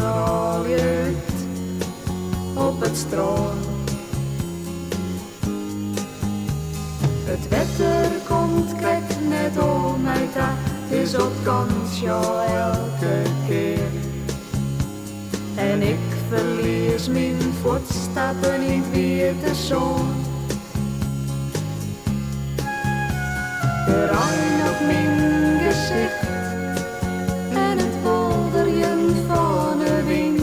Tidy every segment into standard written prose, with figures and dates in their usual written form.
rôlje út op it strân. It wetter komt krekt net oan my ta, 't is op kantsje elke kear. En ik ferlies myn fuotstappen yn it wiete sân. De rein op myn gesicht en it bolderjen fan 'e wyn,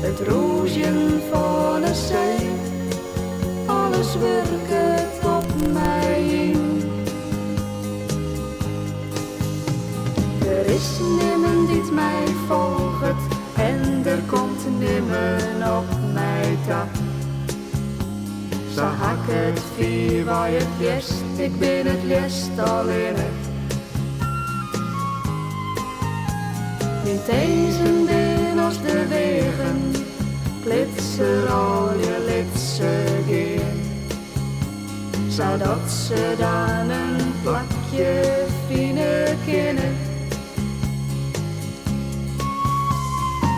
it rûzjen fan 'e see, alles wurket op my yn. Der is nimmen dy't my folget en der komt nimmen op my ta. Sa ha 'k it fierwei it leafst, ik bin it leafst allinne. Myn tinzen binne as de weagen, 'k lit se rôlje, lit se gean. Sadat se dan in plakje fine kinne.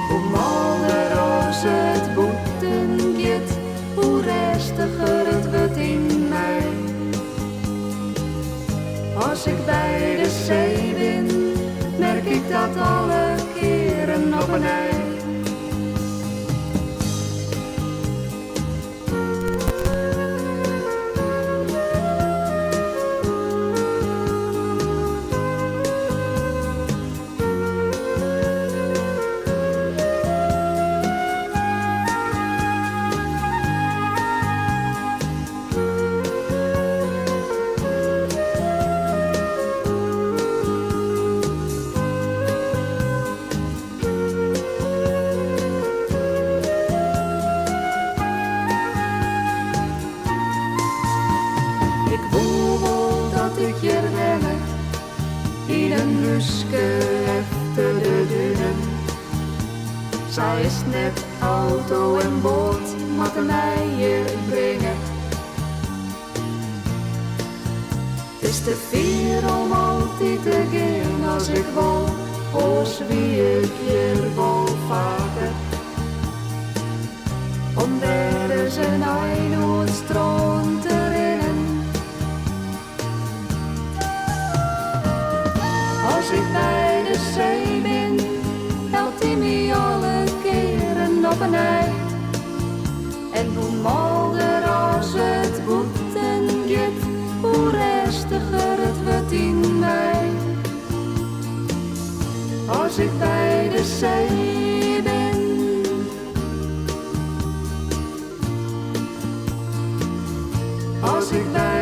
Hoe mâler as it bûten giet, hoe rêstiger it wurdt yn my. As ik by de see bin, merk ik dat alle kearen op 'e nij. Ik woe wol dat ik hjir wenne, yn in húske efter de dunen. Sa is 't net, auto en boat moatte my hjir bringe. 't Is te fier om altyd te gean as ik wol, oars wie ik hjir wol faker. Om wer ris in ein oer it strân te rinnen. As ik by de see bin, helpt hy my alle kearen op 'e nij. En hoe mâler as it bûten giet, hoe rêstiger it wurdt yn my. As ik by de see bin. As ik by